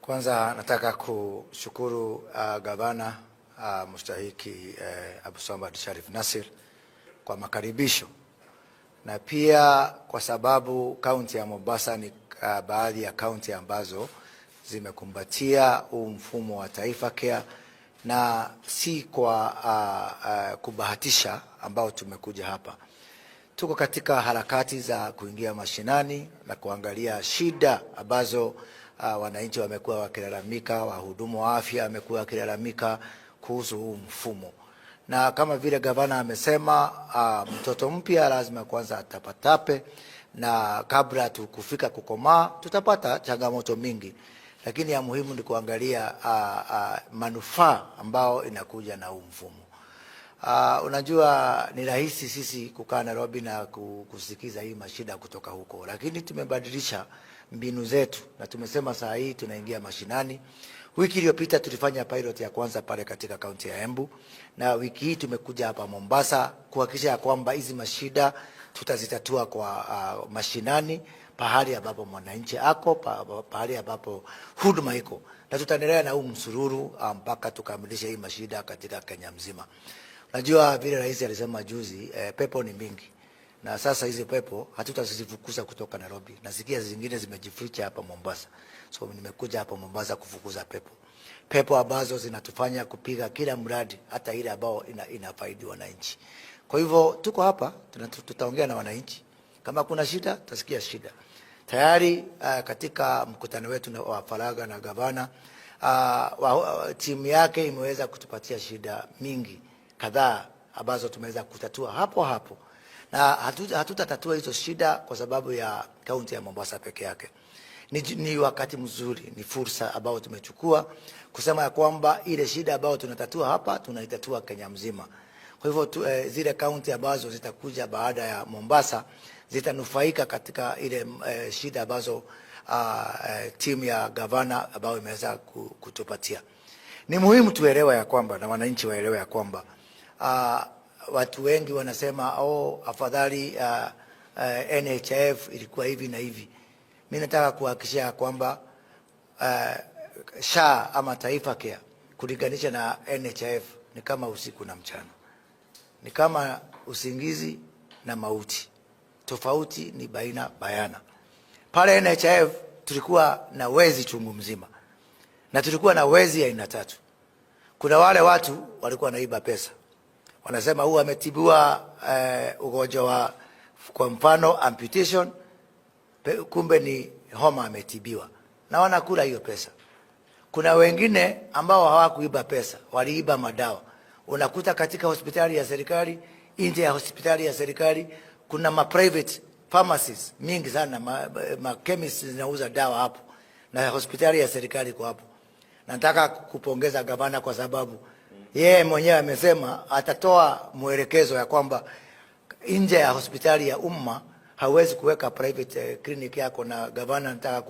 Kwanza nataka kushukuru gavana mstahiki Abdulswamad Sharif Nassir kwa makaribisho na pia kwa sababu kaunti ya Mombasa ni baadhi ya kaunti ambazo zimekumbatia huu mfumo wa Taifa Care na si kwa kubahatisha ambao tumekuja hapa. Tuko katika harakati za kuingia mashinani na kuangalia shida ambazo wananchi wamekuwa wakilalamika, wahudumu wa afya wamekuwa wakilalamika kuhusu huu mfumo, na kama vile gavana amesema, mtoto mpya lazima kwanza atapatape, na kabla tukufika kukomaa tutapata changamoto mingi, lakini ya muhimu ni kuangalia manufaa ambao inakuja na huu mfumo. Unajua ni rahisi sisi kukaa Nairobi na kusikiza hii mashida kutoka huko, lakini tumebadilisha mbinu zetu na tumesema saa hii tunaingia mashinani. Wiki iliyopita tulifanya pilot ya kwanza pale katika kaunti ya Embu, na wiki hii tumekuja hapa Mombasa kuhakikisha ya kwamba hizi mashida tutazitatua kwa mashinani, pahali ambapo mwananchi ako, pahali ambapo huduma iko, na tutaendelea na huu msururu mpaka tukamilishe hii mashida katika Kenya mzima. Najua vile rais alisema juzi, pepo ni mingi na sasa hizi pepo hatutazifukuza kutoka Nairobi. Nasikia zingine zimejificha hapa Mombasa, so nimekuja hapa Mombasa kufukuza pepo, pepo ambazo zinatufanya kupiga kila mradi, hata ile ambao inafaidi wananchi. Kwa hivyo tuko hapa, tutaongea na wananchi, kama kuna shida tutasikia shida. Tayari katika mkutano wetu wa faragha na gavana, timu yake imeweza kutupatia shida mingi kadhaa ambazo tumeweza kutatua hapo hapo, na hatutatatua hizo shida kwa sababu ya kaunti ya Mombasa peke yake. Ni wakati mzuri, ni fursa ambayo tumechukua kusema ya kwamba ile shida ambayo tunatatua hapa tunaitatua Kenya mzima. Kwa hivyo zile kaunti ambazo zitakuja baada ya Mombasa zitanufaika katika ile shida ambazo timu ya gavana ambayo imeweza kutupatia. Ni muhimu tuelewe ya kwamba na wananchi waelewe ya kwamba watu wengi wanasema, "Oh, afadhali NHIF ilikuwa hivi na hivi." Mimi nataka kuhakikishia kwamba SHA ama Taifa Care kulinganisha na NHIF ni kama usiku na mchana, ni kama usingizi na mauti. Tofauti ni baina bayana. Pale NHIF tulikuwa na wezi chungu mzima, na tulikuwa na wezi aina tatu. Kuna wale watu walikuwa wanaiba pesa, wanasema huu ametibiwa ugonjwa wa, kwa mfano, amputation, kumbe ni homa ametibiwa, na wanakula hiyo pesa. Kuna wengine ambao hawakuiba pesa, waliiba madawa. Unakuta katika hospitali ya serikali, nje ya hospitali ya serikali, kuna ma private pharmacies mingi sana, ma chemists zinauza dawa hapo, na hospitali ya serikali iko hapo. Nataka kupongeza gavana kwa sababu yeye mwenyewe amesema atatoa mwelekezo ya kwamba nje ya hospitali ya umma hauwezi kuweka private clinic yako, na gavana, nataka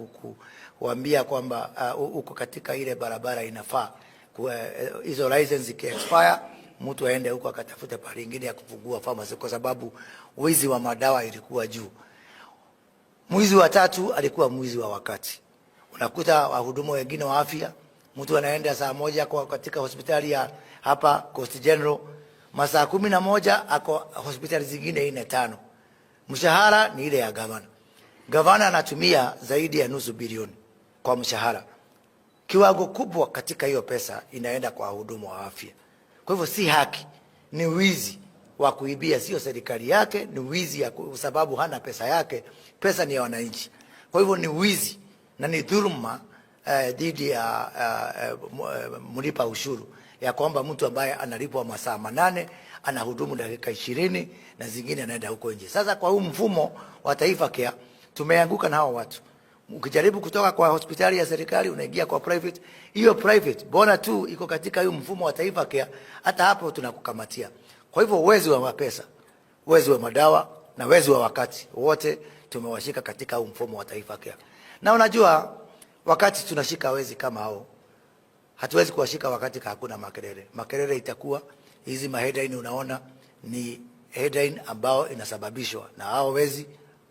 kuambia kwamba uko katika ile barabara inafaa hizo license iki expire, mtu aende huko akatafute pahali ingine ya kufungua pharmacy, kwa sababu wizi wa madawa ilikuwa juu. Mwizi wa tatu alikuwa mwizi wa wakati. Unakuta wahudumu wengine wa afya, mtu anaenda saa 1 kwa katika hospitali ya hapa Coast General, masaa 11 ako hospitali zingine nne tano. Mshahara ni ile ya gavana. Gavana anatumia zaidi ya nusu bilioni kwa mshahara. Kiwango kubwa katika hiyo pesa inaenda kwa wahudumu wa afya. Kwa hivyo si haki, ni wizi wa kuibia, sio serikali yake, ni wizi ya sababu hana pesa yake, pesa ni ya wananchi. Kwa hivyo ni wizi na ni dhuluma dhidi ya mlipa ushuru ya kwamba mtu ambaye analipwa masaa 8 anahudumu dakika 20 na zingine anaenda huko nje. Sasa kwa huu mfumo wa Taifa Care tumeanguka na hao watu. Ukijaribu kutoka kwa hospitali ya serikali unaingia kwa private, hiyo private bora tu iko katika hiyo mfumo wa Taifa Care, hata hapo tunakukamatia. Kwa hivyo wezi wa mapesa, wezi wa madawa na wezi wa wakati wote tumewashika katika huu mfumo wa Taifa Care. Na unajua wakati tunashika wezi kama hao, hatuwezi kuwashika wakati hakuna makelele. Makelele itakuwa hizi ma headline unaona ni headline ambao inasababishwa na hao wezi,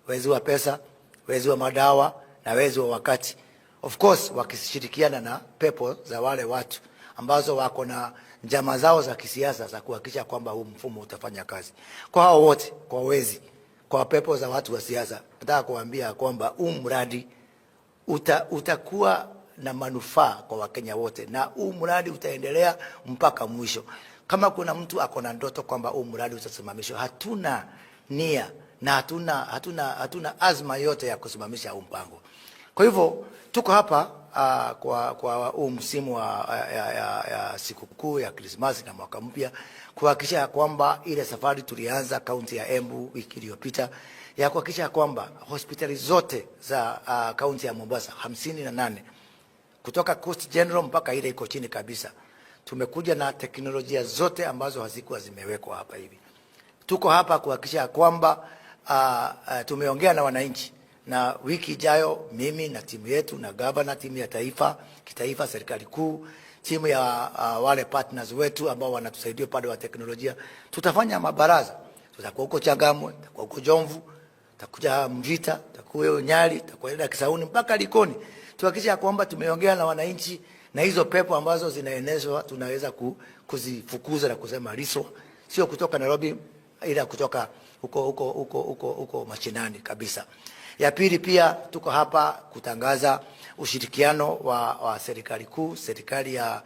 wezi wa pesa, wezi wa madawa na wezi wa wakati. Of course wakishirikiana na pepo za wale watu ambazo wako na njama zao za kisiasa za kuhakikisha kwamba huu mfumo utafanya kazi. Kwa hao wote, kwa wezi, kwa pepo za watu wa siasa, nataka kuambia kwamba huu mradi utakuwa na manufaa kwa Wakenya wote na huu mradi utaendelea mpaka mwisho. Kama kuna mtu ako na ndoto kwamba huu mradi utasimamishwa, hatuna nia na hatuna azma yote ya kusimamisha huu mpango. Kwa hivyo tuko hapa kwa huu msimu wa ya sikukuu ya Krismasi na mwaka mpya kuhakikisha ya kwamba ile safari tulianza kaunti ya Embu wiki iliyopita ya kuhakikisha kwamba hospitali zote za kaunti ya Mombasa 58 kutoka Coast General mpaka ile iko chini kabisa, tumekuja na teknolojia zote ambazo hazikuwa zimewekwa hapa hivi. Tuko hapa kuhakikisha kwamba tumeongea na wananchi, na wiki ijayo mimi na timu yetu na gavana, timu ya taifa kitaifa, serikali kuu, timu ya wale partners wetu ambao wanatusaidia upande wa teknolojia, tutafanya mabaraza. Tutakuwa huko Changamwe, tutakuwa huko Jomvu, tutakuja Mvita, tutakuwa Nyali, tutakwenda Kisauni mpaka Likoni, tuhakikisha kwamba tumeongea na wananchi na hizo pepo ambazo zinaenezwa tunaweza kuzifukuza na kusema riswa, sio kutoka Nairobi ila kutoka huko huko huko huko huko mashinani kabisa. Ya pili, pia tuko hapa kutangaza ushirikiano wa serikali kuu, serikali ya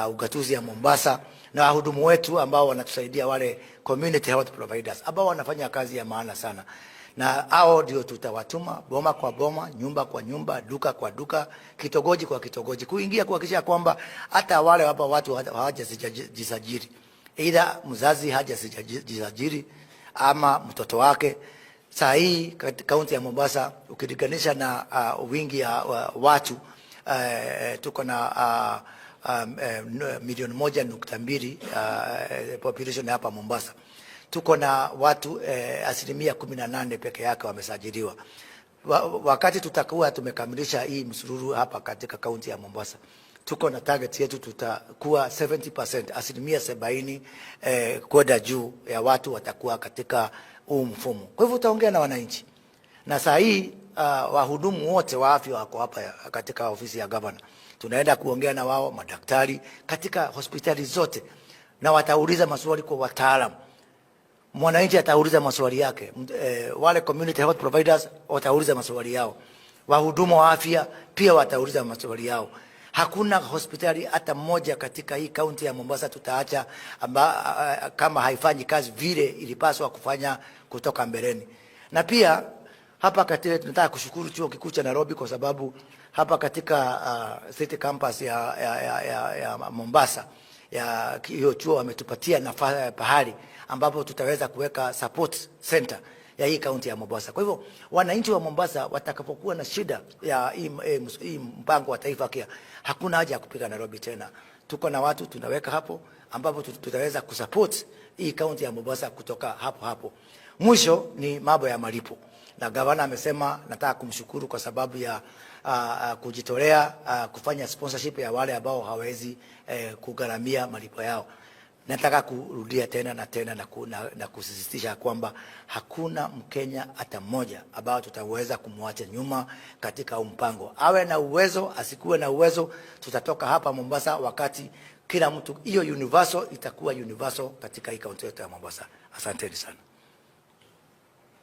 ugatuzi ya Mombasa na wahudumu wetu ambao wanatusaidia wale community health providers ambao wanafanya kazi ya maana sana, na hao ndio tutawatuma boma kwa boma, nyumba kwa nyumba, duka kwa duka, kitongoji kwa kitongoji, kuingia kuhakikisha kwamba hata wale hapa watu hawajajisajili, aidha mzazi hajajisajili ama mtoto wake. Saa hii kaunti ya Mombasa ukilinganisha na wingi ya watu tuko na 1.2 milioni population hapa Mombasa. Tuko na watu 18% peke yake wamesajiliwa. Wakati tutakuwa tumekamilisha hii msururu hapa katika kaunti ya Mombasa, tuko na target yetu tutakuwa 70%, 70% kwenda juu ya watu watakuwa katika huu mfumo. Kwa hivyo utaongea na wananchi, na saa hii wahudumu wote wa afya wako hapa katika ofisi ya gavana. Tunaenda kuongea na wao madaktari katika hospitali zote, na watauliza maswali kwa wataalamu. Mwananchi atauliza maswali yake, wale community health providers watauliza maswali yao, wahudumu wa afya pia watauliza maswali yao. Hakuna hospitali hata moja katika hii kaunti ya Mombasa tutaacha kama haifanyi kazi vile ilipaswa kufanya kutoka mbeleni. Na pia hapa katika tunataka kushukuru Chuo Kikuu cha Nairobi kwa sababu hapa katika City Campus ya Mombasa ya hiyo chuo wametupatia nafasi pahali ambapo tutaweza kuweka support center ya hii kaunti ya Mombasa. Kwa hivyo wananchi wa Mombasa watakapokuwa na shida ya hii mpango wa Taifa Care, hakuna haja ya kupiga Nairobi tena. Tuko na watu tunaweka hapo ambapo tutaweza kusupport hii kaunti ya Mombasa kutoka hapo hapo. Mwisho ni mambo ya malipo, na gavana amesema, nataka kumshukuru kwa sababu ya kujitolea kufanya sponsorship ya wale ambao hawawezi kugharamia malipo yao. Nataka kurudia tena na tena na kusisitiza kwamba hakuna Mkenya hata mmoja ambao tutaweza kumwacha nyuma katika mpango. Awe na uwezo asikuwe na uwezo, tutatoka hapa Mombasa wakati kila mtu, hiyo universal itakuwa universal katika hii kaunti yetu ya Mombasa. Asanteni sana.